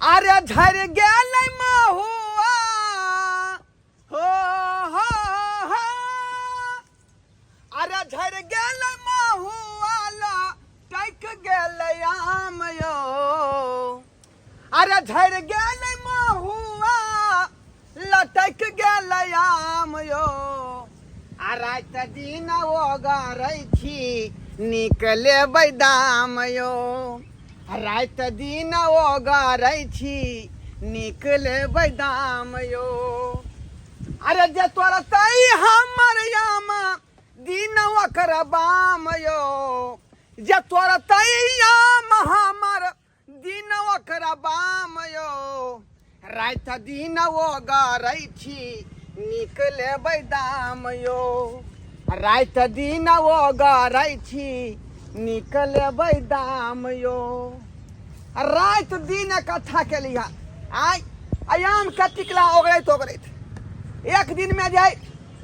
अरे झरि गेलै महुआ हो हो हो। अरे झरि गेलै महुआ ला टकि गेलै आम यो। अरे झरि गेलै महुआ लटकि गेलै आम यो। आ राति दिन ओगरै छी नीक लेबै दाम यो। राति दिन ओगरै छी नीक लेबै दाम यो। अरे जे तोड़तै हमर आम दिन ओकर बाम यो। जे तोड़तै आम हमर दिन ओकर बाम यो। राति दिन ओगरै छी नीक लेबै दाम यो। राति दिन ओगरै छी नीक लेबै दाम यो। राति दिन इकट्ठा केली हन आय आम के टिकला ओगरैत ओगरैत एक दिन में जे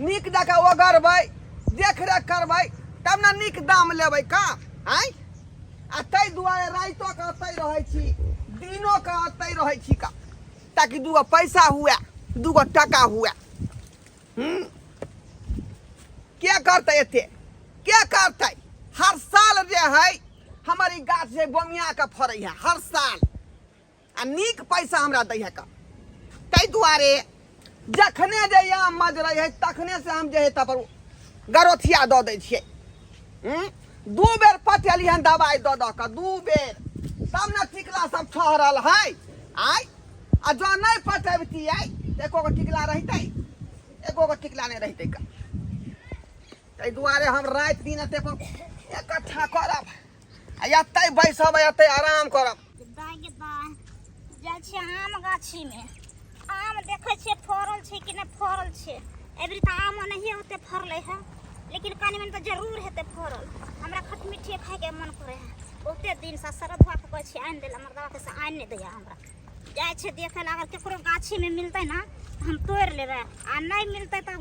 नीक जकाँ ओगरबै, देख रेख करबै तब ने नीक दाम लेबै का आय। आ ताहि दुआरे राइतो के ओतहि रहै छी, दिनो के ओतहि रहै छी का, ताकि दूगो पैसा हुए, दूगो टका हुए। के करतै एते, के करतै? हर साल जे है हमर ई गाछ जे बोमिया के फड़ै है हर साल, आ नीक पैसा हमरा दै है का। ताहि दुआरे जखने जे आम मजरै है तखने से हम जे है तब गरोथिया दऽ दै छियै। 2 बेर पटेली हन दवाइ दऽ दऽ कऽ, 2 बेर, तब ने टिकला सब ठहरल है आय। आ जँ नहि पटेबतियै तऽ एको गो टिकला रहितै? एको गो टिकला नहि रहितै का। ताहि दुआरे हम राति दिन एते पर इकट्ठा करब आ एतै बैसब, एतै आराम करब। दाइ गे दाइ, जाइ छियै आम गाछीमे, आम देखै छियै फड़ल छै कि नहि फड़ल छै। एहिबेर तऽ आम ओनाहिए ओते फड़लै है, लेकिन कनि मनि तऽ जरूर हेतै फड़ल। हमरा खटमिठिए खाइके मन करै है बहुते दिनसँ। शरदुआके कहै छियै आनि दै लए, मरदबाके से आनि नहि दैए हमरा। जाइ छियै देखै लए, अगर ककरो गाछीमे मिलतै ने तऽ हम तोड़ि लेबै, आ नहि मिलतै तऽ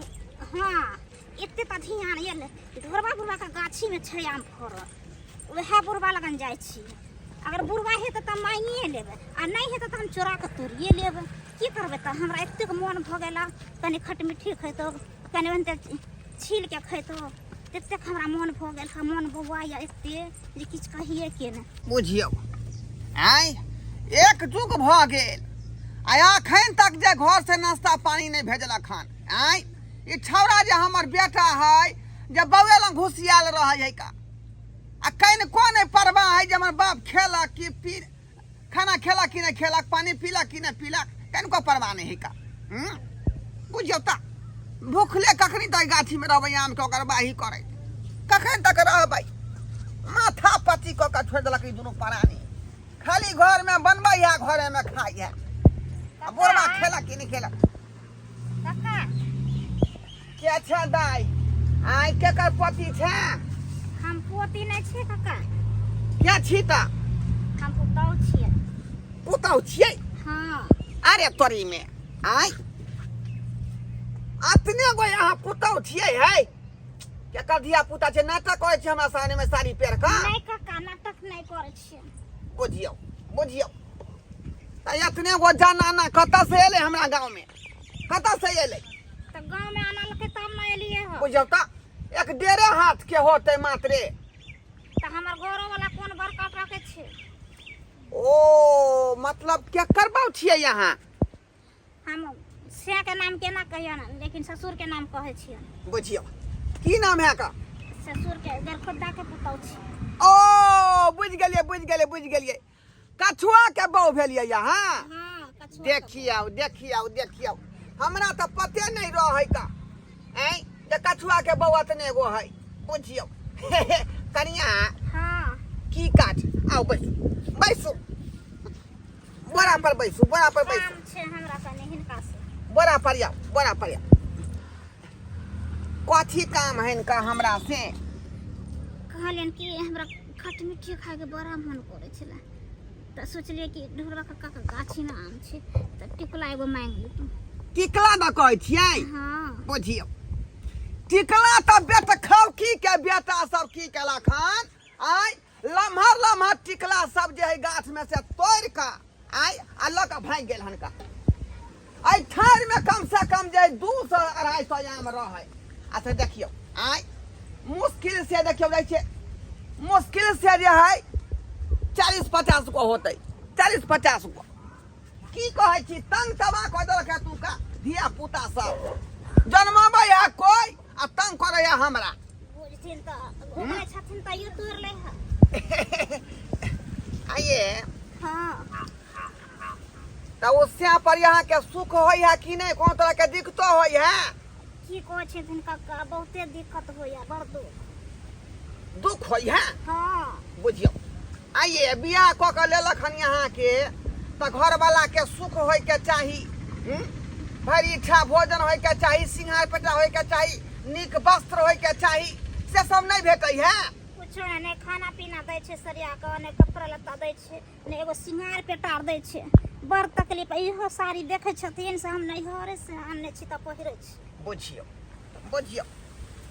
हँ एते तऽ ध्यान एलै ढोरबा बुढ़बाके गाछीमे छै आम फड़ल, वएह बुढ़बा लगन जाइ छियै। अगर बुढ़बा हेतै तऽ माँगिए लेबै, आ नहि हेतै तऽ हम चोरा कऽ तोड़िए लेबै। की करबै तऽ हमरा एतेक मोन भऽ गेल कनि खटमिट्ठी खैतहुँ, कनि ओनाहिते छीलके खैतहुँ, ततेक हमरा मोन भऽ गेल हँ, मोन बौआइए एते जे किछु कहिएके नहि। बुझियौ आँय, एक जुग भऽ गेल आ एखन तक जे घरसँ नाश्ता पानी नहि भेजलक हन। आँय, ई छौड़ा जे हमर बेटा है जे बौए लग घुसियाल रहै है का, आ कनिको नहि परवाह है जे हमर बाप खेलक कि पी, खाना खेलक कि नहि खेलक, पानी पीलक कि नहि पीलक, कनिको परवाह नहि है का। बुझियौ तऽ भूखले कखनी तक गाछीमे रहबै, आमके ओकर बाही करैत कखन तक रहबै? माथा पति कऽ कऽ छोड़ि देलक ई दुनू प्राणी। खाली घरमे बनबै है, घरेमे खाइ है, आ बुढ़बा खेलक कि नहि खेलक। काका के छै दाइ? आइ केकर पति छै? हम पोती नहि छियै काका। के छी तऽ? हम पुतहु छियै। पुतहु छियै? हँ। अरे तोरी में आइ अतने गो यहाँ पुतहु छियै है? केकर धिया पुता छै? नाटक करै छै हमरा सामने में साड़ी पहिर कऽ? नहि काका, नाटक नहि करै छियै। बुझियौ बुझियौ तऽ एतने गो जनाना कतऽ से एलै हमरा गाँव में? कतऽ से एलै? तऽ गाँव में आनलकै तब ने एलियै हो। बुझियौ तऽ एक डेढ़े हाथ के होतै मात्रे। तऽ हमर घरो वाला कोन बड़का टाके छै। ओ मतलब केकर बाउ छियै यहाँ? हम से के नाम केना कहियन, लेकिन ससुर के नाम कहै छियन। बुझियौ की नाम है का? ससुर के गरखुद्दा के पुतौ छी। ओ बुझि गेलियै बुझि गेलियै बुझि गेलियै, कछुआ के बहू भेलियै यहाँ? हाँ, कछुआ के। देखियौ देखियौ देखियौ, हमरा तऽ पते नहि रहै का ऐं जे कछुआ के बहू अतने गो है। बुझियौ कनिया। हाँ। की काज? आउ बैसू बैसू, बोरा पर बैसू, बोरा पर बैसू। काम छै हमरा कनि हिनका से। बोरा पर आउ, बोरा पर आउ। कथी काम है इनका हमरा से? कहलियन कि हमरा खटमिट्ठी खाइके बड़ा मन करै छलै, तऽ सोचलियै कि ढोरबा कक्का के गाछीमे आम छै तऽ टिकला एगो मांगि लेतहुँ। टिकला दऽ कहै छियै? हाँ। बुझियौ टिकला तऽ बेट खौकी के बेटा सब की केलक हन आय, लम्हर लम्हर टिकला सब जे है गाछ में से तोड़ि कऽ आय आ लऽ कऽ भागि गेल हनका। एहि ठाढ़िमे कमसँ कम जे 200 250 आम रहै। अच्छा देखियौ, आय मुश्किल से देखियौ जाइ छै, मुश्किल से जे है 40-50 गो होतै, 40-50 गो। की कहै छी, तंग तबाह कऽ देलक है तू का धिया पुता सब, जन्माबै है कोइ आ तंग करै है हमरा। बुझथिन तऽ घुमै छथिन तैयो तोड़ लै है। आइए। हाँ। तऽ ओ स्या पर यहाँ के सुख होइ है कि नहि? कोनो तरह के दिक्कतो होइ है? की कहै छथिन कक्का, बहुते दिक्कत होइया, बड़ दुख। दुख होइ है? हाँ। बुझियौ, आइए बियाह कऽ के लेलक हन यहाँके तऽ घरवाला के सुख होइ के चाही, हम्म? भरि इच्छा भोजन होइ के चाही, सिंगार पेटा होइ के चाही, नीक वस्त्र होइ के चाही, से सब नहि भेटै है? कुछो नहि, नहि खाना पीना दै छै सरिया कऽ, नहि कपड़ा लत्ता दै छै, नहि एगो सिंगार पेटार दै छै। बड़ तकलीफ। इहो साड़ी देखै छथिन से हम नैहरे से आनने छी तऽ पहिरै छी। बुझियौ, बुझियौ,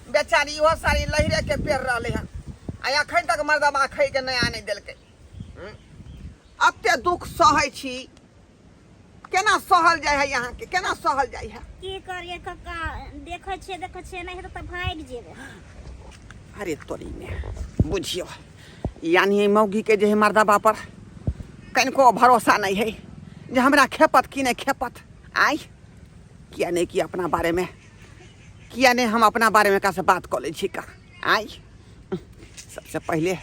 बेचारी इहो साड़ी लहिरे के पेर रहलै हन आ एखन तक मर्दबा खै के नया नहि देलकै। एते दुख सहै छी, केना सहल जाइ है अहाँके, केना सहल जाइ है? की करियै कक्का, देखै छियै, देखै छियै, नहि हेतै तऽ भागि जेबै। अरे तोरी ने, बुझियौ, यानी मौगी के जे है मर्दबा पर कनिको भरोसा नहीं है जे हमरा खेपत कि नहीं खेपत। आइ किया नहीं कि अपना बारे में, किया नहीं हम अपना बारे में का से बात कऽ लै छी का। आइ सबसे पहिले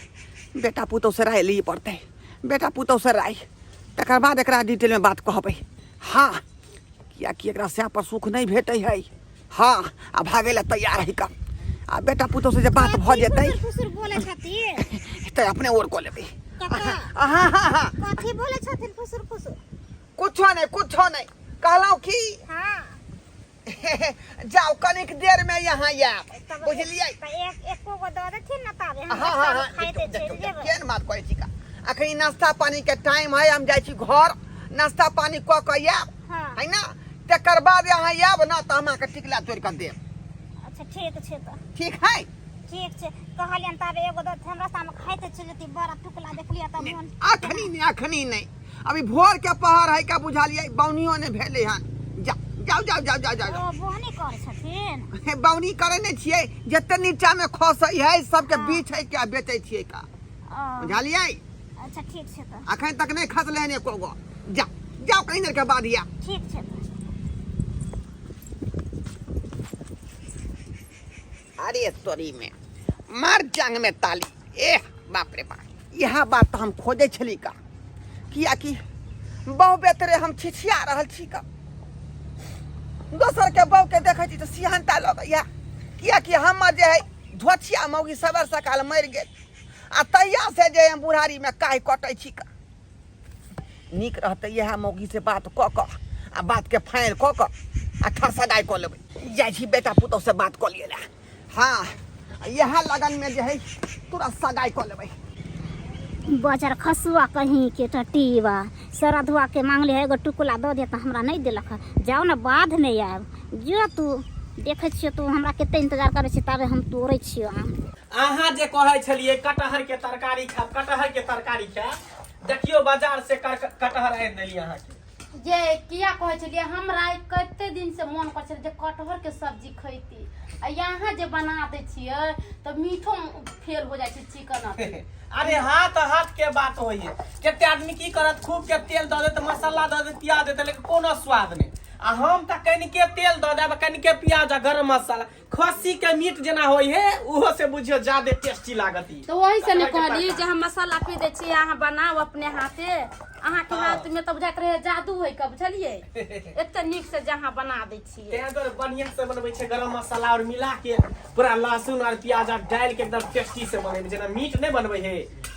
बेटा पुतोह से राय लिए पड़तै, बेटा पुतोह से राय, तकर बाद एकरा डिटेलमे बात कहबै। हाँ, कियाकि एकरा सएह पर सुख नहि भेटै है। हाँ, आ भागै लए तैयार है का, आ बेटा पुतोह से जे बात भऽ जेतै फुसुर फुसुर बोलै छथिन तऽ अपने ओर कऽ लेबै। कक्का। हाँ हाँ हाँ। कथी बोलै छथिन फुसुर फुसुर? कुछो नहि, कुछो नहि कहलहुँ की। हाँ। जाउ, कनिक देर में यहाँ आयब, तब बुझलियै? तऽ एक एको गो दऽ देथिन ने ताबे हम हाँ हाँ हाँ। खाइते देखियौ, चलि देखियौ, जेबै। केहन बात कहै छी का, अखन नाश्ता पानी के टाइम है, हम जाइ छी घर, नाश्ता पानी कऽ के आयब। हाँ। है ना, तकर बाद यहाँ आयब ना तऽ हम अहाँके टिकला तोड़ि कऽ देब। अच्छा ठीक छै तऽ। ठीक है? ठीक छै, कहलियनि ताबे एगो दऽ हम रास्तामे खाइते चलि जैती। बड़ा टुकला देखलियै तऽ मोन। अखनी नहि, अखनी नहि, अभी भोर के पहर है का, बुझलियै? बौनियो नहि भेलै हन। जा जाउ जाउ जाउ जाउ जाउ। ओ बोहनी करै छथिन? हे, बौनी करै नहि छियै, जते नीचा में खसै है सबके हाँ। बीछ है के बेचै छियै का। ओ, बुझलियै? अच्छा ठीक छै तऽ। अखन तक नहि खसलै हन एको गो। जा जाउ, कहीं देर के बाद आयब। ठीक छै तऽ। अरे तोरी में मार जांग में ताली, एह बाप रे बाप, इएह बात तऽ हम खोजै छली का, कियाकि बहु बेतरे हम छिछिया रहल छी का। दोसर के बहु के देखै छी तऽ सिहनता लगैया, कियाकि हमर जे है धोछिया मौगी सवेर सकाल मरि गेल आ तहिया से जे हम बुढ़ारी में काहि कटै छी का। नीक रहतै इएह मौगी से बात कऽ कऽ आ बात के फाइनल कऽ कऽ आ ठसगाइ कऽ लेबै। जाइ छी बेटा पुतोह से बात कऽ लियै लए। हाँ, इएह लगन में जे है तुरंत सगाइ कऽ लेबै। बजर खसुआ कहीं के टटीवा सरधुआ के मांगले एगो टुकला दऽ दे तऽ हमरा नहि देलक हँ। जाउ ने, बादमे आयब। जो तू, देखै छियौ तू हमरा कते इंतजार करै छी, ताबे हम तोड़ै छियौ आम। अहाँ जे कहै छलियै कटहर के तरकारी खायब, कटहर के तरकारी खायब, देखियौ बाजार से कटहर आनि देलियै अहाँके। जे किया कहै छलियै, हमरा कते दिन से मोन करै छलै जे कटहर के सब्जी खैती, आ यहाँ जे बना दै छियै तऽ मीठो फेल हो जाइ छै चिकन। अरे हाथ हाथ के बात होइए, कते आदमी की करत, खूब के तेल दऽ देत, मसाला दऽ देत, प्याज देत, लेकिन कोनो स्वाद नहि। आ हम तऽ कनिके तेल दऽ देब, कनिके प्याज आ गरम मसाला, खस्सी के मीट जेना होई है उहो से बुझियो ज्यादा टेस्टी लागत ई। तो वही से ने कटहर के कहली तरकारी। जे हम मसाला पी दै छी, अहाँ बनाउ अपने हाथे। अहाँके हाथ में तऽ बुझाइत रहे जादू है का, बुझलियै? एते नीक से जे अहाँ बना दै छियै। तें दुआरे बढ़िया से बनबै छै, गरम मसाला और मिला के पूरा लहसुन और प्याज और डाल के एकदम टेस्टी से बनेबै, जेना मीट नहीं बनबै है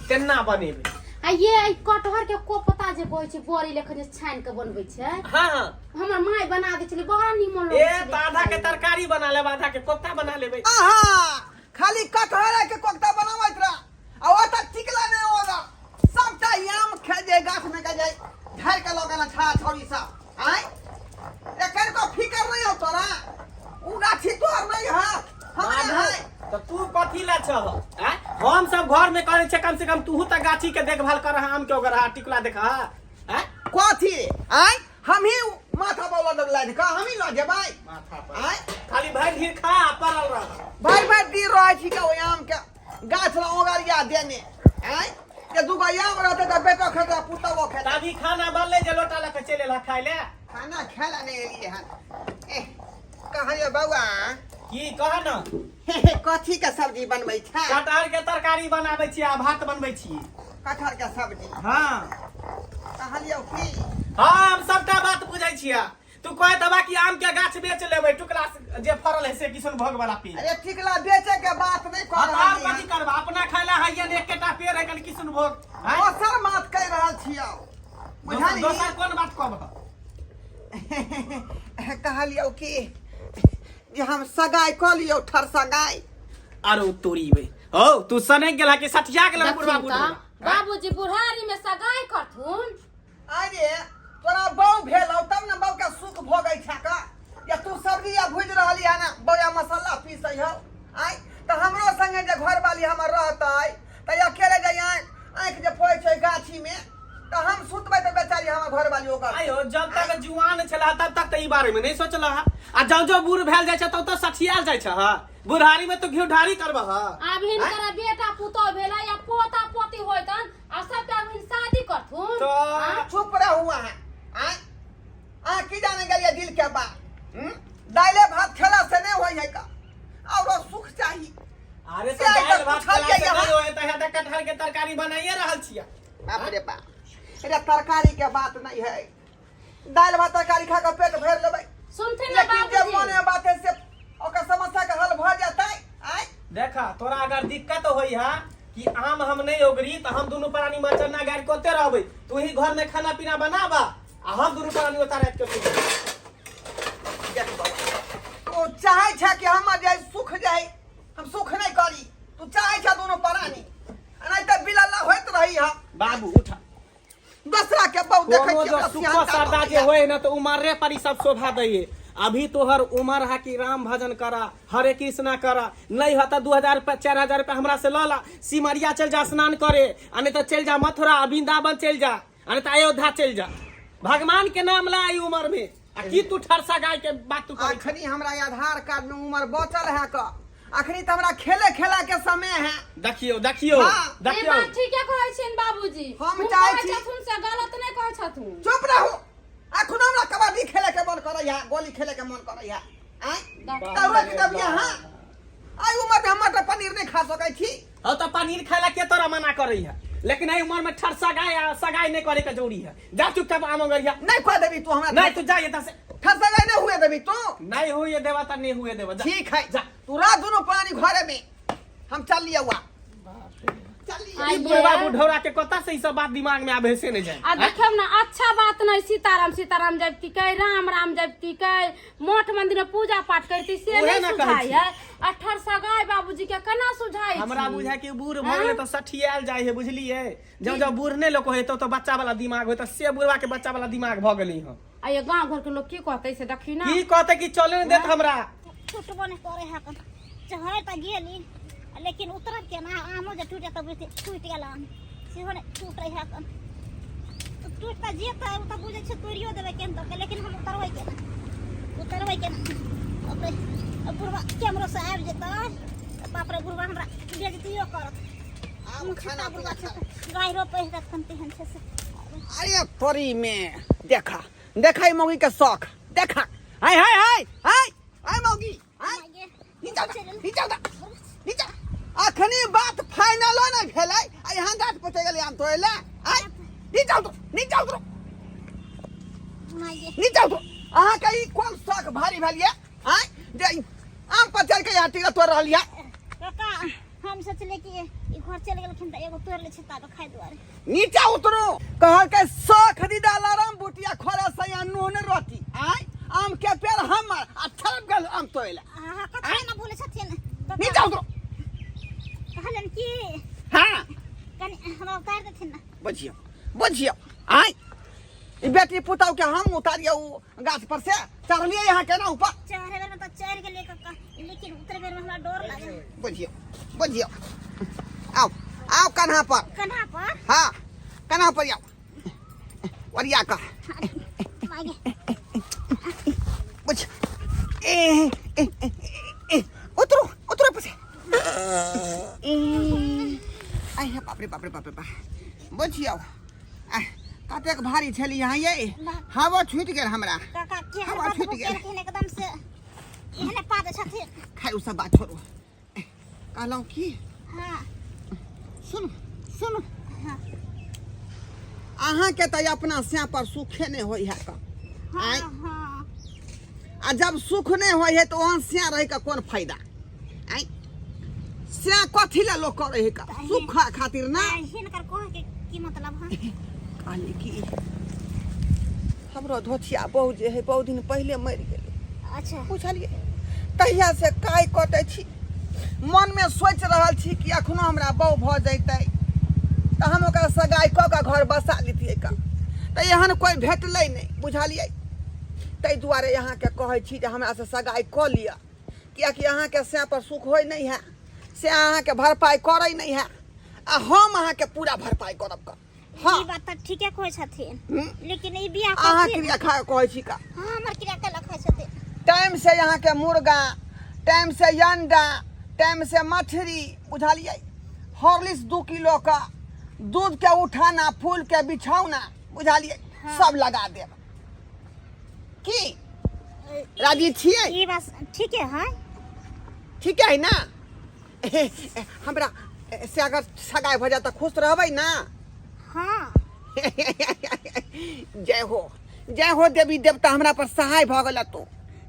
तेना बनेबै। आ ये ई कटहर के कोपता जे कहै छै, बड़ी लेखन जे छानि के बनबै छै। हाँ हाँ। हमर माय बना दै छलै, बड़ा नीमन ए लगै छलै। तऽ आधा के तरकारी बना लेब, आधा के कोफ्ता बना लेबै। आहा, खाली कटहर के कोफ्ता बनाबैत रह आ ओतऽ टिकला नहि होगा, सबटा आम खे जे गाछ में के जाय झाड़ के लऽ गेल छा छौरी सब। आय एकर को फिकर नहीं हो तोरा, उ गाछी तोर नहीं है, हमरे माधव, है। तऽ तू कथी ला छह? आँय? हम सब घर में करै छै, कम से कम तूहू तऽ गाछी के देखभाल कर, आम के ओकर टिकुला देखा। आँय? कथी रे आय हम ही माथा पर लऽ देब लादि कऽ हम ही लऽ जेबै माथा पर आय खाली भरि धीर खा आ पड़ल रह भाई भाई दी रहै छी के ओहि आम के गाछ लऽ ओगरिया देने आय जे दूगो आम रहतै तऽ बेटो खेतै पुतहु खेतै तभी खाना बनले जे लोटा लऽ के चलि एलह खाय ले खाना खाय लए नहि एलियै हन एह कहलियै बौआ की कह न कथी के सब्जी बनबै छै कटहर के तरकारी बनाबै छी आ भात बनबै छी कटहर के सब्जी हाँ कहलियौ की हाँ हम सबटा बात बुझै छियै तू कह देबा कि आम के गाछ बेच लेबै टुकड़ा जे फड़ल है से किशनभोग वाला पेड़ अरे टिकला बेचे के बात नहीं कह हाँ, तऽ रहल आर कथी छी करबा अपना खाय ला है ने एकेटा पेड़ है कनि किशनभोग आँय? दोसर बात कहि रहल छियौ दोसर बुझलिही दोसर कोन बात कहब कहलियौ कि जे हम सगाई कऽ लियौ ठर सगाई अरे तोरी बे हो तू सने गेला कि सठिया गेला बुढ़वा देखथिन बुढ़वा तऽ बाबूजी बुढ़ारी में सगाई करथुन अरे तोरा बहू भेल हौ तब ने बहू के सुख भोगै छै का या तू सब्जी या भुजि रहली है ना बौआ मसाला पीसै हौ आँय तऽ हमरो संगे जे घरवाली हमर रहतै तऽ अकेले जे आँखि आँखि जे फोड़ै छै गाछीमे तऽ हम सुतबै तऽ बेचारी हमर घरवाली ओकर आयो जब तक जुआन छला तब तक तऽ ई बारे में नहीं सोचला हा आ जब जब बूढ़ भेल जाइ छै तब तक सठियाल जाइ छै हा बुढ़ारी में तो घी ढारी करबह हा आब हिनकर बेटा पुतोह भेलै या पोता पोती होयतन आ सबटा हिन शादी करथुन तो आँ? चुप रहू अहाँ आँय अहाँ की जाने गेलियै दिल के बात हम्म? दाइले भात खेला से नहीं होइ है का औरो सुख चाही अरे से तो आइ दालि तक भात खेला पूछलियै से अहाँ। नहीं होय तऽ हेतै कटहर के तरकारी बनाइए रहल छियै बाप रे बाप अरे तरकारी के बात नहीं है दालि भात तरकारी खा के पेट भरि लेबै सुनथिन ने लेकिन जे बाबूजी मन में बात है से ओकर समस्या के हल भऽ जेतै आँय देखा तोरा अगर दिक्कत होई है कि आम हम नहीं ओगरी तो हम दुनू प्राणी मचन्ना गाड़ के ओते रहबै तू ही घर में खाना पीना बनाबा आ हम दुनू प्राणी ओता रात के सुतबै देख बौआ, तू चाहै छै कि हमर जे सुख जाय हम सुख नहीं करी तू चाहै छै दुनू प्राणी आ नहीं तऽ बिलल्ला होइत रही हम बाबू उठा दोसरा के बहु देखै कोनो छियै जो ओकरा सुखो सियानता सरदा जे भऽ होए ना तो उमरे पर ई सब शोभा दैये अभी तोहर उमर है कि राम भजन करा हरे कृष्णा करा नहीं होता 2000 रुपया 4000 रुपया हमरा से लऽ ला सिमरिया चल जा स्नान करे आ नहीं तो चल जा मथुरा वृंदावन चल जा आ नहीं तो अयोध्या चल जा भगवान के नाम ला ई उम्र में आ की तू ठरसा गाय के बात तू करै छी? अखनी हमरा आधार कार्ड में उम्र बचल है क अखनी तऽ हमरा खेले खेला के समय है देखियौ देखियौ हाँ। ई देखियौ बात ठीके कहै छियनि बाबूजी हम हम चाहै कहै छी- छथुन से गलत नहि कहै छथुन चुप रहू अखनो हमरा कबड्डी खेले के मन करे है गोली खेले के मन करे है आँय तऽ रोकि देब यहाँ आइ उम्र में हम मटर पनीर नहीं खा सकै छी हाँ तो पनीर खाए ला के तोरा मना करे है लेकिन एहि उम्र में ठर सगाई आ सगाई नहीं करे के जरूरी है जा चुपचाप आम गरिया नहीं खुआ देबी तू हमरा नहीं तू जा ये से ठर सगाई नहीं हुए देबी तू नहीं हुए देवा तो नहीं हुए देवा जा ठीक है जा तू रात दुनू प्राणी घरे में हम चल लिया हुआ चल लिया ई बुढ़वा बुढ़ौरा के कता से ई सब बात दिमाग में आबे से नहीं जाए आ देखियौ ने अच्छा बात नहीं सीताराम सीताराम जपती कै राम राम जपती कै मठ मंदिर में पूजा पाठ करती से उहे नहीं ने कहै सुझाई है अठर सगाई बाबूजी के केना सुझाई हमरा छी? बुझाय कि बूढ़ भऽ गेलै तऽ सठियाल जाइ है बुझलियै जब जब बूढ़ नहि लोक होइ तऽ बच्चा वाला दिमाग होइ तऽ से बुढ़वा के बच्चा वाला दिमाग भऽ गेलै हँ आ ये गांव घर के लोग की कहते से देखी ना की कहते कि चले नहि देत हमरा टूटबो नहि करे है कन चढ़े तऽ गेली लेकिन उतरब केना आमो जे टूटे तऽ बुझते टूटि गेल आम सेहो नहि टूटे है कन टूटि तऽ जेतै ओ तऽ बुझै छै तोड़ियो देबै केहन तऽ लेकिन हम उतरबै केना उतरबै केना बाप रे बुढ़वा कैमरो से आबि जेतै तऽ बाप रे बुढ़वा हमरा बेजतियो करत आब खाना बुढ़वा पीना छै खा तऽ गाय रोपै है तखन तेहन छै से अरे तोरी में देखा देखा ई मौगी के शौक देखा हाय हाय हाय हाय हाय मौगी हाय नीचा उतर, नीचा उतर, नीचा अखनी बात फाइनलो नहि भेलै आ यहाँ गाछ पर चलि गेलै आम तोड़ै लए आय नीचा उतरू नीचा उतरू नीचा उतरू अहाँके ई कोन शौक भारी भेल ये आय जे ई आम पर चढ़ि कऽ यहाँ टीका तोड़ रहल ये काका हम सोचले कि ई घर चलि गेलखिन तऽ एगो तोड़ि लै छै ताबे खाइ दुआरे नीचा उतरू कहलकै शौक दीदा लरम बुटिया खोले से यहाँ नून रोटी आय आम के पेड़ हमर आ छड़प गेल आम तोड़ै लए अहाँ कथा ने बोलै छथिन नीचा उतरू कहलनि कि हाँ कनि हमरा उतारि देथिन ने बुझियौ बुझियौ आय ई बेटी पुतहु के हम उतारियौ गाछ पर से चढ़लियै यहाँ केना ऊपर चढ़े बेर में तऽ चढ़ि गेलियै कक्का लेकिन उतरे बेर में हमरा डर लागल बुझियौ बुझियौ आउ आउ कन्हा पर कन्हा पर हाँ कन्हा पर आउ ओरिया कऽ। मागे। बुझ ए ए ए, ए उतरो उतरो पछे। ए आइ हे बाप रे बाप रे बाप रे बाप, बुझियौ कतेक भारी छली यहाँ ये, हवा छूटि गेल हमरा। काका के हवा छूटि गेल। केलखिन एकदम से एहने पाद छथिन। खैर ओ सब बात छोड़ू, कहलहुँ की हाँ सुनू सुनू। हाँ। अहाँके तऽ अपना सैं पर सुखे नहि होइ है का। हाँ। आँय? हाँ। आ जब सुख नहि होइ है तऽ ओहन सैं रहि कऽ कोन फायदा? आँय, सैं कथी लए लोक करै है का? सुख खातिर ना। आ, हिनकर कह के की मतलब है? कहली कि हमरो धोथिया बहु जे है बहुत दिन पहिले मरि गेलै। अच्छा। बुझलियै, तहिया से काय कटै छी, मनमे सोचि रहल छी कि एखनो हमरा बहु भऽ जैतै तऽ हम ओकरा सगाइ कऽ कऽ घर बसा लितियै का, तऽ एहन कोइ भेटलै नहि, बुझलियै? ताहि दुआरे अहाँके कहै छी जे हमरासँ सगाइ कऽ लिअ, किएकि अहाँके सएह पर सुख होइ नहि है, से अहाँके भरपाइ करै नहि है, आ हम अहाँके पूरा भरपाइ करब का। हाँ। ई बात तऽ ठीके कहै छथिन। हम्म। लेकिन ई बियाह अहाँ कथी- क्रिया खा कहै छी का? हाँ, हमर क्रिया के लखै छथिन। टाइम से अहाँके मुर्गा, टाइम से अंडा, टाइम से मछली, बुझलियै? हॉर्लिक्स 2 किलो का, दूध के उठाना, फूल के बिछौना, बुझलियै? हाँ। सब लगा देब। की राजी छियै? ई बात ठीके है। ठीक है ना? हमरा से अगर सगाई भऽ जाए तऽ खुश रहबै ना? हाँ। जय हो जय हो देवी देवता, हमरा पर सहाय भऽ गेला, तू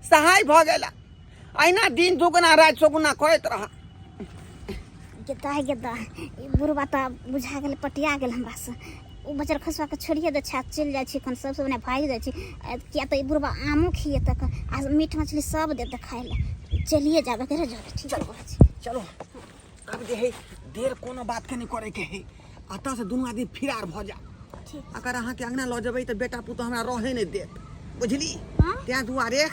सहाय भऽ गेला। अहिना दिन दुगुना राति चौगुना करैत रह। गेदा है गेदा, ई बुढ़बा तऽ बुझा गेल, पटिया गेल हमरा से। ओ बचर खसुआ के छोड़िए दे छा, चलि जाइ छी एखन सबसँ मने भागि जाइ छी, किया तऽ ई बुढ़बा आमो खिएतक आ मीट मछली सब देतै खाइ लए। चलिए जाबे के रे, ठीक चलो। है। चलो, आब जे है देर कोनो बात के नहीं करे के है, अतः से दुनू आदमी फिरार भऽ जा। ठीक। अगर अहाँके अंगना लऽ जेबै तऽ बेटा पुतोह हमरा रहै नहि देत, बुझली? हाँ। तें दुआरे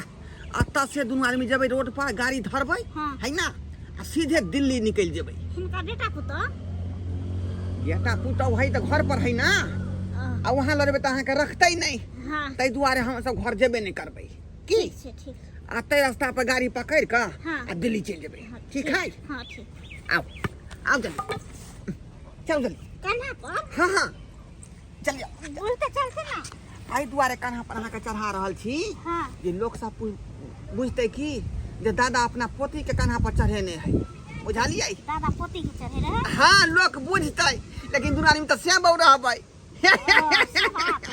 अतः से दुनू आदमी जेबै रोड पर, गाड़ी धरबै। हाँ। है ना, आ सीधे दिल्ली निकलि जेबै। हिनका बेटा पुतोह? बेटा पुतोह है तऽ घर पर है ना, आ वहाँ लऽ जेबै तऽ अहाँके रखतै नहि। हाँ। ताहि दुआरे हम सब घर जेबे नहि करबै की। ठीक छै, ठीक। आ ताहि रास्ता पर गाड़ी पकड़ि कऽ हाँ। आ दिल्ली चलि जेबै। हाँ, ठीक है? हाँ ठीक। आउ आउ जल्दी, चलू जल्दी। कन्हा पर? हाँ हाँ, चलिए। बोलते चलते ना। एहि दुआरे कान्हा पर अहाँके चढ़ा रहल छी हाँ। जे लोक सब बुझतै की जे दादा अपना पोती के कान्हा पर चढ़ेने है, बुझलियै? दादा पोती के चढ़े रहे? हाँ, लोक बुझतै, लेकिन दुनू आदमी तऽ सेम बहु रहबै, से बात।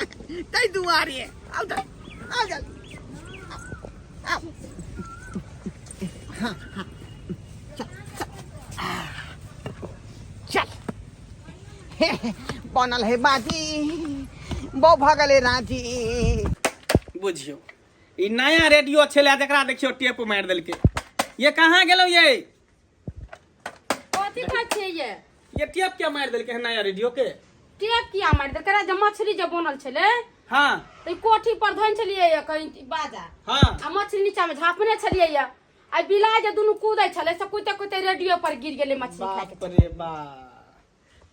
ताहि दुआरे आउ जल्दी, आउ जल्दी, आउ। हाँ हाँ, चल चल चल। हे, बनल है बाजी, बहु भऽ गेलै राजी। बुझियौ, ई नया रेडियो छलै जकरा देखियौ टेप मारि देलकै। ये कहाँ गेलौ ये? कथी खाइ छियै ये? ये टेप के मारि देलकै हन नया रेडियो के। टेप किया मारि देलकै? जे मछली जे बनल छलै हाँ। तऽ ई कोठी पर धोने छलियै ये कहीं बाजा। हाँ। आ मछली नीचा में झाँपने छलियै ये, आ बिलाइ जे दुनू कूदै छलै से कूदते कूदते रेडियो पर गिर गेलै मछली खाय के। बाप रे बाप,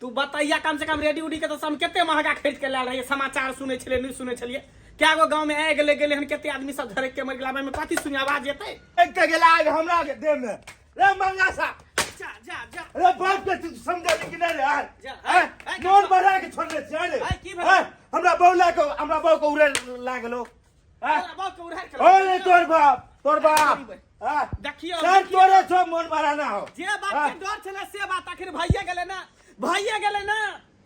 तू बताइया कम से कम रेडियो उडी के तो हम कते महंगा खरीद के लायल रहिए। समाचार सुनै छलियै, न्यूज सुनै छलियै, क्या गो गांव में आगि लग गेलै हन, कते आदमी सब झरक के मरि गेल, आब कथी सुनि आवाज एतै? एक गेला आग हमरा के देह में रे मंगा सा। जा जा जा। अरे बाप के तू समझा कि नहीं रे? जा, हैं? हैं, नोन बढ़ा के छोड़ने छियै रे। हैं, की भेलै? हैं? हमरा बहू ला के, हमरा बहू के उड़े लागलो। हैं? तोरा बाप के उड़ारि के ओ रे तोर बाप, तोर बाप। हैं? देखियौ, सर देखियौ। तोरे छो मन बढ़ाना हो। जे बात हैं? के डर छलै से बात आखिर भइए गेलै ना, भइए गेलै ना।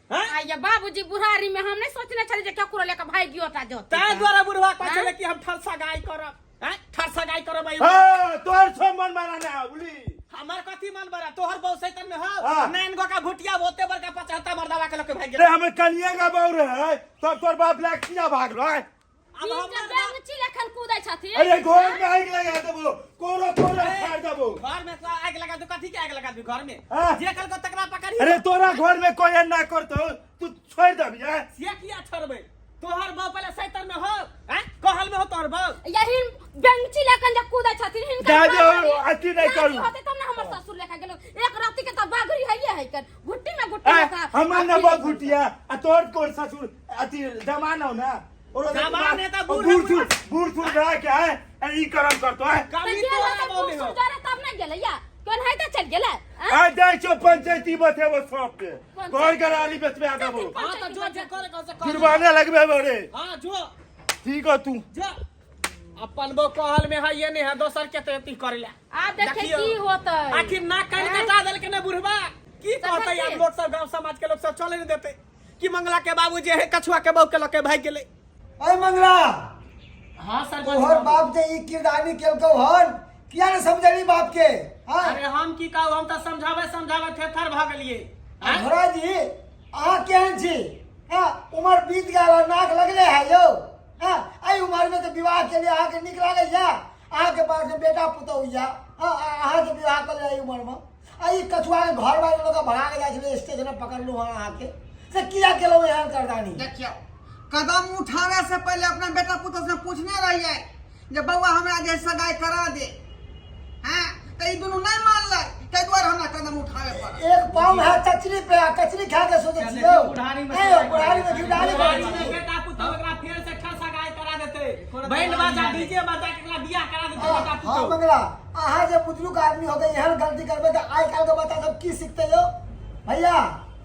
हैं? आ ये बाबूजी, बुढ़ारी में हम नहीं सोचने छलियै जे केकरो लेके भागियो टा जतै। ताहि दुआरे बुढ़वा कहै हैं? छलै कि हम ठरसा गाय करब, हैं? ठरसा गाय करब आई। हाँ, तोर छो मन बढ़ाना हो बुली। हमर कथी मन बड़ा? तोहर बहु सैतन में हौ। हाँ। नैन गो का भुटिया ओते बड़का 75 मर्दावा के लके भागि रे गेल। हमर कनिया का बहू रहे तब तोर बाप लाग किया भागलो है? अब तीन हमर टा बेंगची लेखन कूदै छथिन। अरे घर में आग लगा देबो, कोरो कोरो फाड़ देबो। घर में तो आग लगा दू, कथी के आग लगा दू घर में? हाँ। जे कल को तकरा पकड़ी। अरे तोरा घर में कोई ना करतो तू छोड़ देबी हैं? से किया छोड़बै? तोहर बहु पहले सैतन में हो, हैं? कहल में हो तोहर बहु। यही बेंगची लेखन जे कूदै छथिन हिनकर दादी, बाबरी- अथी नहि करू। दादी होतै तब ने हमर ससुर लेखा गेलो। एक राति के तऽ बाघरी हइये है कर घुट्टी में घुट्टी हैं? में हमर न बहु घुटिया आ तोर कोन ससुर अथी जमाना हो ना ओरो जमाने तऽ बूढ़ बूढ़ सूढ़ बूढ़ सूढ़ रह के है ए, ई करम करतो है तऽ कमी गेल तोरा होतै बहु बूढ़ में हो। सूढ़ जरे तब नहि गेलै या केनाहिते चलि गेलै आँय? आ जाय छो पंचायती बतेबो सब के घर गरारी बेचबे आ देबो हाँ तो जो जे करे के से कर। जुर्माना लगबे बड़े हाँ जो ठीक हो तू जो अपन बो कहल में है ये नहीं है दोसर के तो अथी करे ला आब देखे देखियौ। की होतै आखिर नाक कान कटा देलकै ने बुढ़बा की तखन कहतै की? आब लोक सब गांव समाज के लोक सब चले नहीं देते कि मंगला के बाबू जे है कछुआ के बहू के लके भाग गेलै अरे मंगला हाँ तोहर बाप जे ई किरदानी केलकौ हन किया ने समझली बाप के हाँ अरे हम की कहू हम तऽ समझावे समझावे थेथर भऽ गेलियै आँय? भोरा जी अहाँ केहन छी हाँ उमर बीत गेल और नाक लगले है यौ हाँ एहि उमर में तऽ विवाह के लिए अहाँके नीक लागैया अहाँके पास में बेटा पुतहु या हाँ अहाँके विवाह कऽ लिअ एहि उमर में आ ई कछुआ के घर वाले लोग भगा के जाइ छलै स्टेशन पर पकड़लहुँ हँ अहाँके से किया केलहुँ एहन करदानी देखियौ कदम उठावे से पहले अपना बेटा पुतोह से पूछने रहिए जे बौआ हमरा जे सगाई करा दे हैं तऽ ई दुनू नहि मानलै ताहि दुआरे हमरा कदम उठावे पड़ल एक पाँव है कचरी पे आ कचरी खा के सोचै छियौ बुढ़ारी में नहीं यौ, बुढ़ारी में घी डाली बुढ़ारी में बेटा पुतोह एकरा फेर से ठा सगाई करा देतै बैंड बाजा डीजे बाजा के एकरा बियाह करा देतै बेटा हाँ पुतोह मंगला अहाँ जे बुजुर्ग आदमी हो गए एहन गलती करबै तऽ आइ काल्हि के बच्चा सब की सिखतै यौ भैया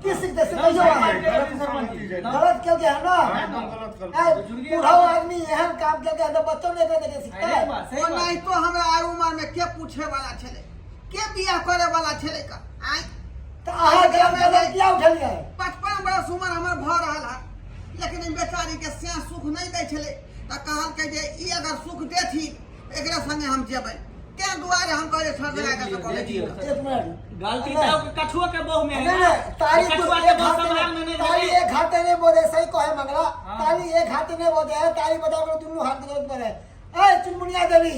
की सिखतै से कहियौ अहाँ गलत केलकै हन ना ऐ, बूढ़ो आदमी एहन काम केलकै हन तऽ बच्चो नहि एकरा देखे सिखतै ओ नहीं तो हमरा आइ उमर में के पूछे वाला छलै के बियाह करे वाला छलै का आइ तऽ अहाँ गलत कदम किया उठेलियै 55 बरस उमर हमर भऽ रहल है लेकिन ई बेचारी के से सुख नहि दै छलै तऽ कहलकै जे ई अगर सुख देथिन एकरा संगे हम जेबै तें दुआरे हम कहलियै सर लगा के बोलै छी एक मिनट गलती तऽ कछुआ के बहु में है नहीं ना। नहीं ताली तो कछुआ के एक बहु हाथे संभाल में नहीं ताली भेलै। एक हाथे नहीं बोले सही कहे मंगला ताली एक हाथे नहीं बोले है ताली बजावे के दुनू हाथ के जरूरत पड़े ए चुनमुनिया देवी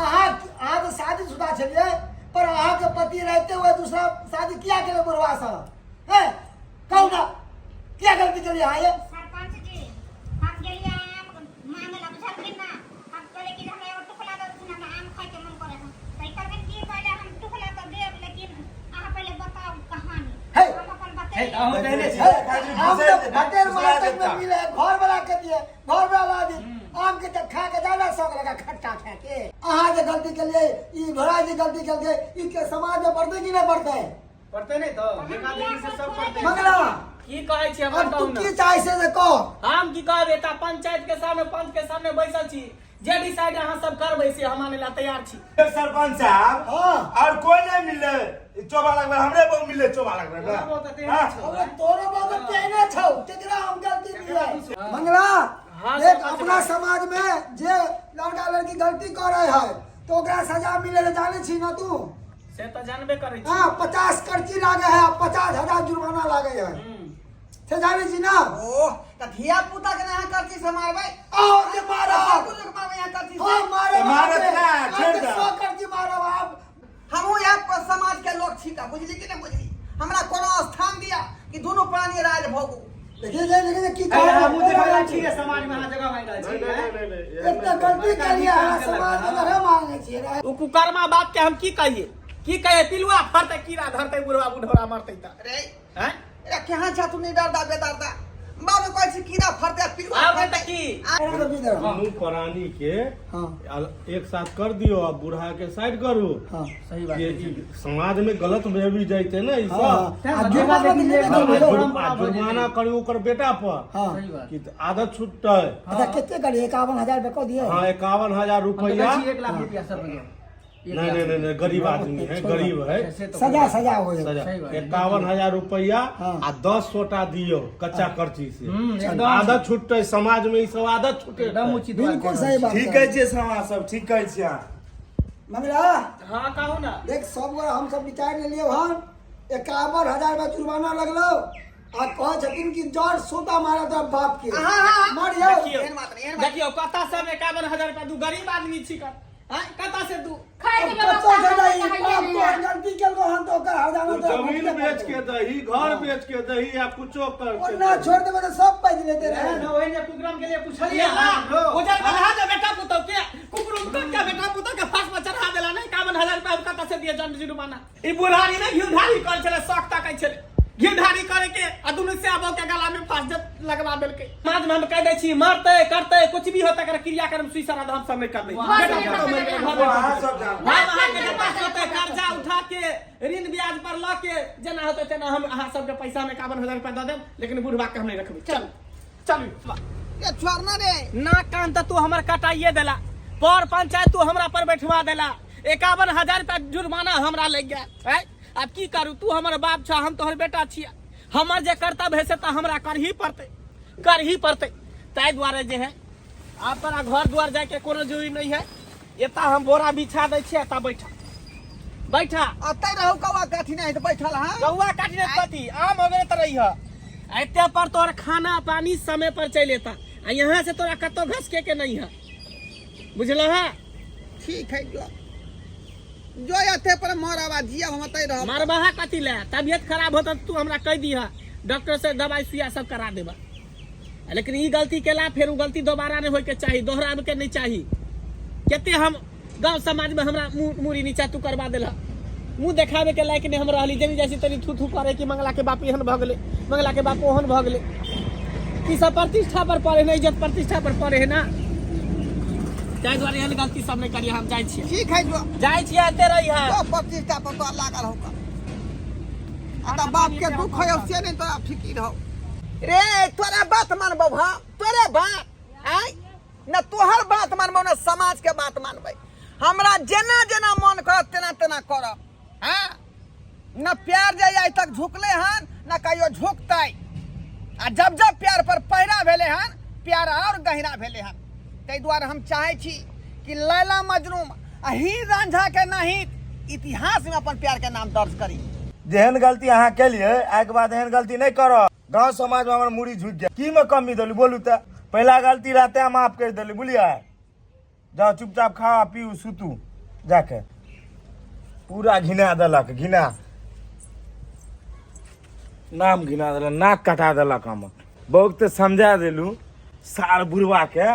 अहाँ अहाँ तो शादीशुदा छलियै पर अहाँ के पति रहते हुए दूसरा शादी किया केले बुढ़वा से हैं कहू ना किया गलती केलियै अहाँ ये सरपंच जी हम गेलियै आम मांगे ला बुझलखिन ना हम कहलियै कि जे हमरा एगो टुकला दऽ देथिन हमरा आम खाइके मन करै है तऽ ई कहलखिन कि पहिले हम टुकला तऽ देब लेकिन अहाँ पहिले बताउ कहानी हे। हम अपन बतेलियै हे, आम तो भटेर मार्केट में मिले है, घर वाला के दिए घर वाला ला दी आम के तऽ खा के ज्यादा शौक लगा खट्टा खा के अहाँ जे गलती केलियै ई घोड़ा जे गलती केलकै ई के समाज में बढ़तै कि नहि बढ़तै पड़तै नहि तऽ देखा देखी से सब पड़तै मंगला की कहै छी हमरा अब तू कहू ना की चाहे से कह हम की कहब एता पंचायत के सामने पंच के सामने बैसल छी जे डिसाइड अहाँ सब करबै से हम मानै ला तैयार छी सरपंच साहब हाँ। और कोई नहीं मिले चोबा लगबे हमरे बहु मिले चोबा लगबे तोरा बहु तऽ तेहने हाँ। छौ। अबे तोरो बाबा तेहने छौ तेकरा हम गलती दिए मंगला हाँ, देख सरपंच अपना समाज में जे लड़का लड़की गलती करे है तो ओकरा सजा मिले ले जाने छी ना तू से तऽ जानबे करै छी हाँ 50 कर्ची लागे है 50,000 जुर्माना लागे है से जाने छी ना ओह तऽ धिया पुता के अहाँ करची से मारबै आओ के मारा बुजुर्ग मारबै अहाँ करची हाँ से मारे मारत ना, छोड़ दे। 100 कर्ची मारब आप हमहूँ यहाँ पर समाज के लोग छी तऽ बुझली कि नहि बुझली हमरा कोनो स्थान दिया कि दुनू प्राणी राज भोगू देखिए जे देखिए की अरे हमहूँ कह देख रहल छी समाज में अहाँ जगह मांगि रहल छी हैं? इतना गलती के लिए अहाँ समाज में जगह मांगे छियै ओ कुकर्मा बाप के हम की कहिए की कहिए पिलुआ फरतै कीड़ा धरतै बुढ़वा बुढ़ौरा मरतै तऽ रे हैं रे केहन छा तू नहीं डरदा बेदरदा बाबू कहै छै कीड़ा फरतै पिलुआ आब फरतै तऽ की दुनू प्राणी के हाँ एक साथ कर दियो आ बूढ़ा के साइड करू हाँ सही बात ये ई समाज में गलत भे भी जैते ना ई हाँ, सब हाँ। आ जुर्माना भी लेबे आ करबै। जुर्माना करू ओकर बेटा पर हाँ कि आदत छूटतै अच्छा कते करिए 51,000 रुपया कऽ दिए हाँ 51,000 रुपया एक लाख रुपया सर भैया नहीं नहीं नहीं नहीं गरीब आदमी है गरीब है सजा सजा हो जाए सजा 51,000 रुपया हाँ। आ 10 सोटा दियो कच्चा कर्ची से एकदम। आदत छूटतै समाज में ई सब आदत छूटे एकदम उचित बात बिल्कुल कह सही बात ठीक कहै छियै समाज सब ठीक कहै छियै अहाँ मंगला हाँ कहू ना देख सब गोरा हम सब विचार लेलियै हन 51,000 रुपया जुर्माना लगलो आ कहै छथिन कि जड़ सोता मारा तोरा बाप के हाँ, हाँ। मारियौ देखियौ एहन बात नहीं, एहन बात देखियौ कतऽ से हम 51,000 रुपया दू गरीब आदमी छी कर आँय, कतऽ से दू खाय के अब व्यवस्था कतऽ से हमरा दही? तऽ हइए बाप नहि तोहर है। गलती केलको हन तऽ ओकर हरजाना तू तोरा जमीन भुगतै बेच के पड़तौ। दही घर बेच के दही या कुछो कर के ओना दही। छोड़ देबै तऽ सब पैज लेते रहे ना ओहि ने कुकरम के लिए पूछलिए उजर बन्हा दे बेटा पुतौ के कुकरुम कर के बेटा पुतौ के फांस पर चढ़ा देला नहीं 51,000 रुपया हम कतऽ से दिए जन जुर्माना ई बुढ़ारी में घी ढारी कर छले शौक ताकै छले घिरधारी करे के आ दुनू से आबो के गला में फांस जब लगवा देलकै। समाज में हम कह दै छी मरतै करतै कुछ भी होतै कर क्रियाक्रम सुई श्राद्ध हम सब नहीं करबै। बेटा पुतहु मरि गेलै, घर में अहाँ सब जानू। हम अहाँके जतऽ से होतै कर्जा उठा के ऋण ब्याज पर लऽ के जेना होतै तेना हम अहाँ सबके पैसा में 51,000 रुपया दऽ देब, लेकिन बुढ़वा के हम नहीं रखबै। चलू चलू। ये छोड़ना रे। ना कान तऽ तू हमर कटाइए देला, पर पंचायत तू हमरा पर बैठवा देला, 51,000 रुपया जुर्माना हमरा लागि गेल। आँय, आब की करू, तू हमर बाप छह, हम तोहर बेटा छियै, हमर जे कर्तव्य है से तऽ हमरा करही पड़तै, करही पड़तै। ताहि दुआरे जे है आब तोरा घर दुआर जायके कोनो जरूरी नहीं है, एतऽ हम बोरा बिछा दै छियै, एतऽ बैठा बैठा। अतै रहू कौआ काठी नहीं तऽ बैठल। हाँ कौआ काटी नहीं कथी आम हो गेलै तऽ रहिह, एते पर तोहर खाना पानी समय पर चलि एता, आ यहाँ से तोरा कतौ घसके के नहीं है, बुझलह? है ठीक है, जो जो एते पर मरब आ जियब हम अतै रहब। मरबहा कथी ले, तबियत खराब होता तू हमरा कह दिह, डॉक्टर से दवाई सुइया सब करा देबा, लेकिन ई गलती केला फेर उ गलती दोबारा नहीं होय के चाही, दोहराबे के नहीं चाही। कते हम गांव समाज में हमरा मुड़ी नीचा तू करवा देला, मुंह देखावे के लायक नहीं हम रहली, जनी जैसी तनी थू थू करे कि मंगला के बाप एहन भऽ गेलै, मंगला के बाप ओहन भऽ गेलै। ई सब प्रतिष्ठा पर पड़े है, इज्जत प्रतिष्ठा पर पड़े है ना, ताहि दुआरे एहन गलती सब नहीं करिए। हम जाइ छियै। ठीक है, जो जाइ छियै, एते रही है। तो प्रतिष्ठा पर तो लागल हो आ तऽ बाप के दुख हो से नहीं तोरा फिकिर हो रे। तोरा बात मानबौ हम, तोरे बात आय न तोहर बात मानबौ न समाज के बात मानबै। हमरा जेना जेना मन करत तेना तेना करब। हाँ न प्यार जे आइ तक झुकले हन न कहियो झुकतै, आ जब जब प्यार पर पहरा भेलै हन प्यार और गहरा भेलै हन। ताहि दुआरे हम चाहै छी कि लैला मजनू आ हीर रांझा के नहीं इतिहास में अपन प्यार के नाम दर्ज करी। जेहन गलती अहाँ केलियै आइके बाद एहन गलती नहीं करब। गांव समाज में हमर मुड़ी झुकि गेल, की में कमी देली बोलू? तऽ पहिला गलती रहते माफ कर देली, बुझलियै? जाओ चुपचाप खाओ पीऊ सुतू जाके। पूरा घिना देलक, घिना नाम घिना देलक, नाक कटा देलक हमर। बहुत तऽ समझा देलू सार बुढ़वा के,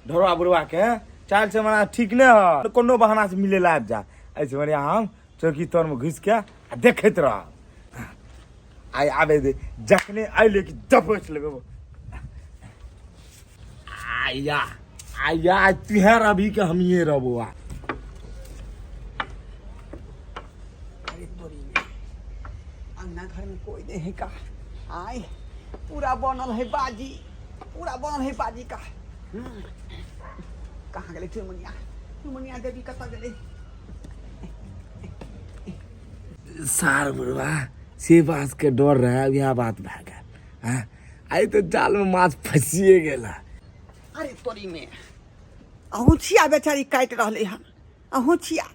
ढोरवा बुढ़वा के चाल से मना ठीक नहीं है, कोनो बहाना से मिले ला आबि जा। ऐसे बढ़िया हम चौकी तर में घुसि के आ देखैत रह। आइ आबे दे, जखने अयलै कि दबोच लेबै। आया आया तुहे रवि के हमिए रहबो। आ अरे तोरी में अंगना घर में कोई नहीं है का? आय पूरा बनल है बाजी, पूरा बनल है बाजी का। कहाँ गेलै चुनमुनिया? चुनमुनिया देवी कतऽ गेलै? सार बुढ़वा से बात के डर रहे, इएह बात भए गेल। हाँ आइ तऽ जाल में माछ फंसिए गेल। अरे तोरी में अहुँछिया बेचारी काटि रहलै हन अहुँछिया,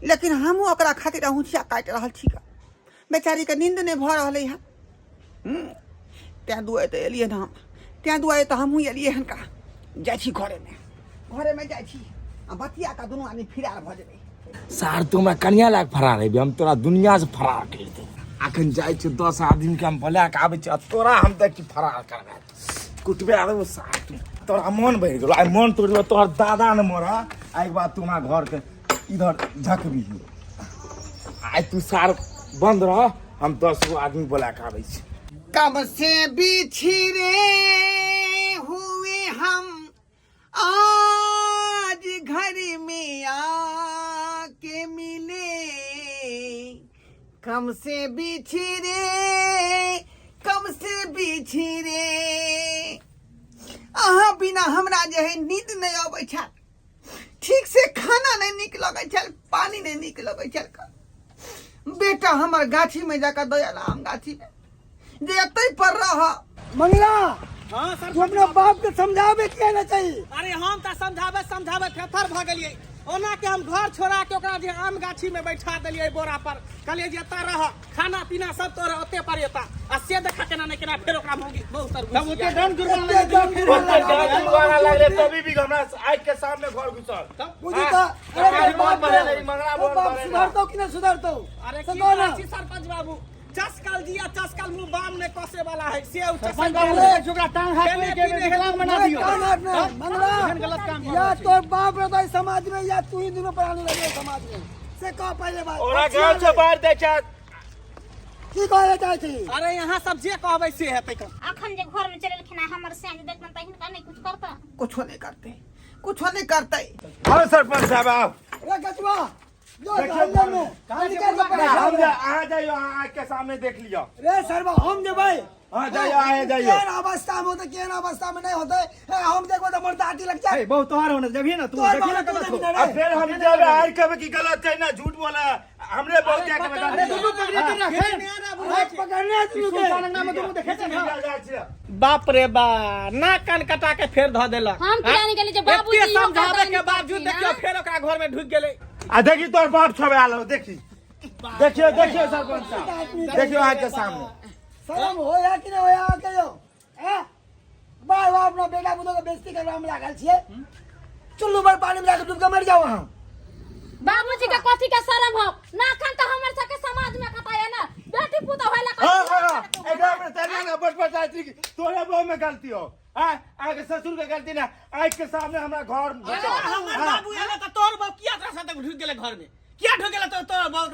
लेकिन हमहूँ ओकरा खातिर अहुँछिया काटि रहल छी। बेचारीके नींद नहि भऽ रहलै हन। तेँ दुआरे तऽ एलियै हन हम, तेँ दुआरे तऽ हमहूँ एलियै हन। का जाइ छी घरेमे, घरेमे जाइ छी आ बतिया कऽ दुनू आदमी फिरार भऽ जेबै। सार तू हमरा कनिया लायक फरार हेबी, हम तोरा दुनिया से फरार कर देब। अखन जाइ छी 10 आदमी के हम बोला के आबै छी आ तोरा हम देख के फरार करबा कुटबे आबै। सार तू तोरा मन बढ़ि गेलो, आइ मन तोड़ देबो, तोहर दादा ने मरा आइ के बाद तू हमरा घर के इधर झकबी। आइ तू सार बंद रह, हम 10 गो आदमी बोला के आबै छी। कब से बिछड़े हुए हम आज घर में आके मिले, कम से बिछड़े कम से बिछड़े। अहाँ बिना हमरा जे है नींद नहीं अबै छल, ठीक से खाना नहीं नीक लगै छल, पानी नहीं नीक लगै छल। बेटा हमर गाछी में जाकर दयाल आम गाछी में जे एतै पर रह। मंगला हाँ सर, तू अपना बाप के समझावे किया ना चाहिए? अरे हम तऽ समझाबे समझाबे थेथर भऽ गेलियै। ओना के हम घर छोड़ा के ओकरा जे आम गाछी में बैठा देलियै बोरा पर, कहलियै जे एतऽ रह, खाना पीना सब तोरा ओते पर एता, आ से देखा केना नहि केना फेर ओकरा मौगी बहुत तर तब ओते दंड जुर्माना एते दंड जुर्माना ओते दंड जुर्माना लागलै तभी भी हमरा आँखि के सामने घर घुसल। बुझी तऽ अरे सरकारी बाप बोर्ड बनेलै, मंगला तो बोर्ड बाप बनेलै। सुधरतौ कि नहि सुधरतौ? अरे से की कहो ना। कहै छी सरपंच बाबू, चस्कल जिया चस्कल मुंह बाम ने कसे वाला है से उ चस्कल। सरपंच बाबू ओकरा टांग हाथ तोड़ि के विकलांग बना नहीं, दियौ। टांग हाथ नहीं, मंगला एहन गलत काम कर या रहल छी। तोर बाप रहतौ समाज में या तू ही दोनों प्राणी रहिए समाज में, से कह पहले बात। ओकरा घर से बाहर दै छै। की कहै लए चाहै छी? अरे यहाँ सब जे कहबै से हेतै कऽ। अखन जे घर में चलेलखिन आ हमर सैया जे देखतन तऽ हिनका नहि कुछ करता। कुछो नहि करतै, कुछो नहि करतै। आओ सरपंच साहब आओ। रे कचुआ जो देखियौ, हल्ले में निकल के परेशान हम हो। अहाँ जाइयो, अहाँ आँख के सामने देख लियो। रे सरवा हम जेबै। हाँ जाइयो, अहाँ जाइयो। केहन अवस्था में होतै, केहन अवस्था में नहीं होतै, हे, हम देखबै तऽ हमर दाँती लग जाए। बहुत तोहार होने जबही ना तू तोहर देखी ना बाबू कब जमीन आ रे। फिर हम जब आर कहबे कि गलत है ना झूठ बोला हमरे बहुत क्या कहबे। अरे दुनू पकड़े के रखे। हाथ पकड़ने है दुनू के। सुनसान अंगना में दुनू देखे छै ना। बाप रे बा, नाक कान कटा के फेर धऽ देलक। हम किया नहीं गेली जे बाबूजी एते इहो समझाबे करतनि के बावजूद करथिन, देखियो हाँ? फेर ओकरा घर में ढुकि गेलै। आ देखी तोर बाप छबे आलो, देखी देखियो देखियो सरपंच साहब देखियो आँख के सामने। शरम होया कि नहीं होया अहाँके यौ? हैं? बार बार अपना बेटा पुतोह के बेइज्जती करबा में लागल छियै। चुल्लू भर पानी में जाके डूब के मर जाओ अहाँ। बाबूजी के कथी के शरम हो ना? अखन तऽ हमर सबके समाज में कटाया ना बेटी पुतोह होला। हाँ हाँ, एकरा में तरिया ना बस बस आई थी तोरे बहु में गलती हो। हाँ आके ससुर के गलती ना, आँख के सामने हमरा घर में अरे हमर बाबू एले तऽ तोर बाप किया तोरा साथे ढुकि गेलै घर में? किया ढुकि गेलै तो तोर बाप?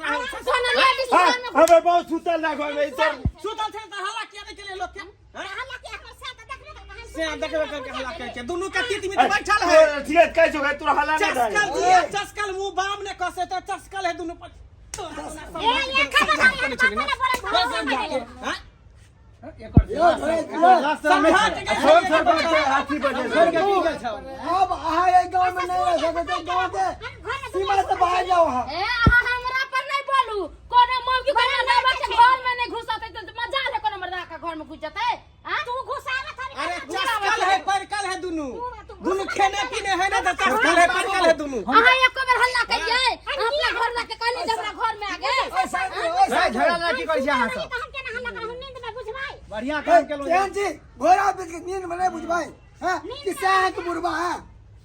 सोना लेडीज हाँ, घर में हमर बहुत सुतल ना घर में इधर सुतल छै तऽ हल्ला किया नहि केले लोक के? हाँ? हल्ला के हमर सैया तऽ देखबे करतै, हम से देखबे करके हल्ला करै छै। दुनू के तीत मित बैठल है। ठीक है, कैसे हो गए तोरा हल्ला नहीं चस्कल भइल। दिया चस्कल मुंह बाम ने कसे तो चस्कल है दुनू पर। ए, ये खबर है, हम बाप ने बोलल, घर में गेलै। हाँ? यौ, छोड़े, यौ, समझा के गेल छोड़ सरपंच के हाथी बजे। अब अहाँ एहि गाँव में नहीं रह सकते, गाँव के सीमा से बाहर जाओ अहाँ। ए अहाँ हमरा पर नहीं बोलू। कोनो मौगी के मर्दावा के घर में नहीं घुसते तो मजाल है कोनो मर्दा के घर में घुस जते। हाँ? तू घुसावत हरी। अरे चस्कल है परकल है दुनू, दुनू खेने पीने है ना तो चस्कल है परकल है दुनू। अहाँ एको बेर हल्ला करियै अपना घर लाके कहली जे हमरा घर में आ गेल। ओए साइड में, ओए साइड में। झगड़ा लड़की करै छी अहाँ सब। हम केना हल्ला करब? हम नींद में बुझबै। बढ़िया काम केलहुँ। केहन छी घोड़ा बीच के नींद में नहीं बुझबै हैं कि सएह के बुढ़बा है।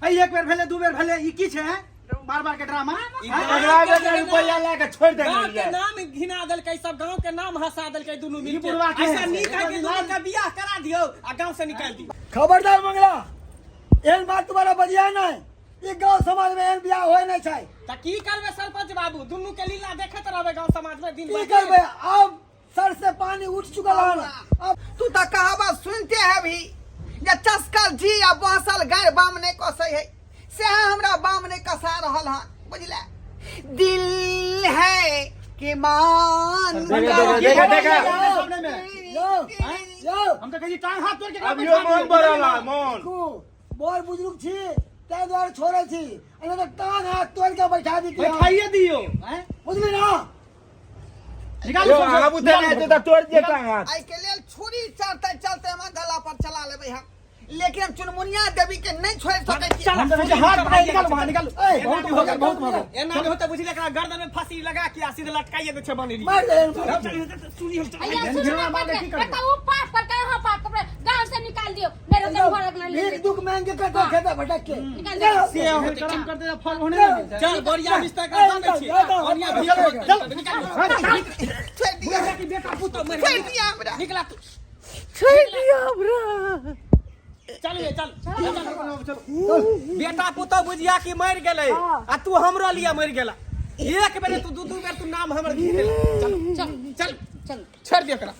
है एक बेर भेलै, दू बेर भेलै, ई की छै बार बार के ड्रामा? एकरा बेटा रुपया ला के छोड़ दे। गांव के नाम घिना देलकै सब, गांव के नाम हंसा देलकै दुनू मिल के। बुढ़वा के ऐसा नीक है कि दुनू के बियाह करा दियौ आ गांव से निकाल दियौ। खबरदार मंगला, एहन बात तुम्हारा बजिया नहीं। ई गांव समाज में एहन बियाह होय नहीं छै। त की करबै सरपंच बाबू, दुनू के लीला देखैत रहबै गांव समाज में दिन की भर? करबै, अब सर से पानी उठ चुकल हन अब। तू तऽ कहावत सुनते है भी जे चस्कल जी आ बहसल गाय बाम नहि कसै है, सएह हमरा बाम नहि कसा रहल हन, बुझले? दिल है कि मान देखा, देखा, देखा। सामने में यौ यौ, हम तऽ कहै छी टांग हाथ तोड़ के अब यो मन बरल है मन। देखू, बड़ बुजुर्ग छी ताहि दुआरे छोड़ै छी, आ नहि तऽ टांग हाथ तोड़ के बैठा दी। बैठाइए दियौ हैं? बुझली ना? निकालू यो सब, आबू ते नहि तऽ तोड़ दिए टांग हाथ। एहिके लेल छुरी चलते चलते हमरा गला पर चला लेबै हम, लेकिन हम चुनमुनिया देवी के नहीं छोड़ सकै छी। हम तऽ कहै छी हाथ पकड़ि निकालू बाहर निकालू। ए, बहुत भऽ गेल, बहुत भऽ गेल। एना नहि होतै बुझलियै, एकरा गर्दन में फांसी लगा के आ सीधे लटकाइए दै छै बनेरी। मारि दे। अइया घिरौना सुनबे मारके करके की करबै? एकटा उ पाप करके अहाँ पाप करबै, गाँव से निकाल दियौ नहीं तो घर अगला ले भीख दुख मांग के कतौ खेता भटक के। निकाल दियौ। से होतै। करम करते तऽ फल ओहने ने मिलतै। चल बोरिया बिस्तर कर दऽ दै छी, बढ़िया भीख होतै। चल। निकाल। छोड़ि दिअ, की बेटा पुतोह मरि छोड़ि दिअ हमरा। निकला तू। छोड़ि दिअ हमरा। चल रे चल चल। बेटा पुतोह बुझिया कि मरि गेलै आ तू हमरो लिए मरि गेला। एक बेर तू दू दू बेर तू नाम हमर घी देला। चल चल चल चल, छोड़ दियो एकरा।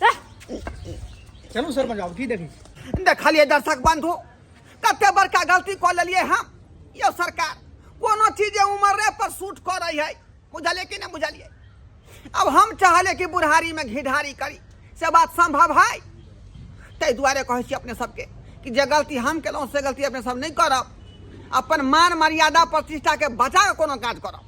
चलू सरपंच बाबू, की देखै छी? देखलियै दर्शक बंधु, कते बड़का गलती कऽ लेलियै हम। यौ सरकार, कोनो चीज जे उमरे पर सूट करै है, बुझलियै कि नहि बुझलियै? अब हम चाहले कि बुढ़ारी में घिढारी करी, से बात संभव है? ताहि दुआरे कहै छी अपने सबके कि जे गलती हम केलहुँ से गलती अपने सब नहि करब। अपन मान मर्यादा प्रतिष्ठा के बचा कऽ कोनो काज करब।